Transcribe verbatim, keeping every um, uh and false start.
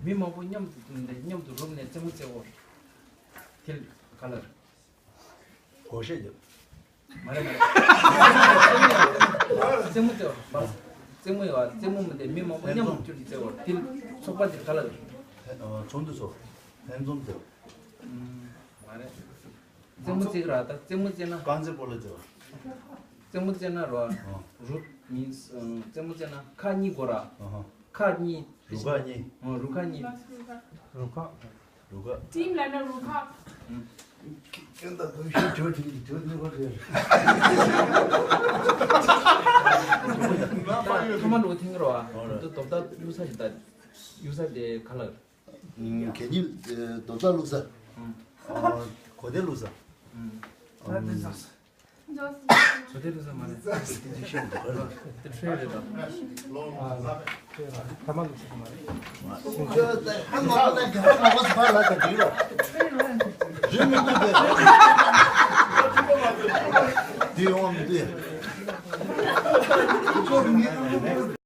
མི་མང་པོ་མཉམ་དུ་འདུས་ནས་མཉམ་དུ་རུབ་ནས་རྩེད་མོ་རྩེ་བ། དེ་ག་ལ་རེད། སྒོར་གཞས་རྒྱབ། མ་རེད་མ་རེད། རྩེད་མོ་རྩེ་བ། རྩེད་མོ་ཡོད་པ། རྩེད་མོ་མི་དེ་མི་མང་པོ་མཉམ་དུ་འདུས་ནས་རྩེ་བ། དེ་ཚོགས་པ་དེ་ག་ལ་རེད། ཚོགས་འདུ་ཚོགས། ལྷན་འཛོམས་རྩེ་བ། མ་རེད། རྩེད་མོ་རྩེ་གི་ར། ད་རྩེད་མོ་རྩེ་ན། རྐང་རྩེད་སྤོ་ལོ་རྩེ་བ། རྩེད་མོ་རྩེ་ན་རོ། རུབ་མིན། རྩེད་མོ་རྩེ་ན་ཁ་གཉིས་དགོས་ར། ཁ་གཉིས། རུ་ཁ་གཉིས། རུ་ཁ་གཉིས། རུ་ཁ། རུ་ཁ། ཊིམ་ལབ་ན་རུ་ཁ། ཁྱོད་ད་དགོས་ཤེས་བྲོ་བྲིན་གྱི་བྲོ་ནི་བ་རེད། ཐ་མ་ལོ་ཐེངས་རོ། ཨ་ད་རྡོབ་ད་གཡུག་ས་ཞིག་ད། གཡུག་ས་དེ་ག་ལ། གད་སྙིགས། རྡོབ་ད་བླུགས་ས། གོ་དེ་བླུགས་ས། ད་དེ་ས། ཚོ་དེ་རེད་ས་མ་རེད། དེ་ཤེས་འདུག་ག་ལ། དེ་ཁྲེལ་རེད་ད། ཨ་ཁྲེལ་ར་ཐ་མ་ལུགས་ཤིག་མ་རེད། དེ་ཡོང་བ་མི་འདུག་ཡ།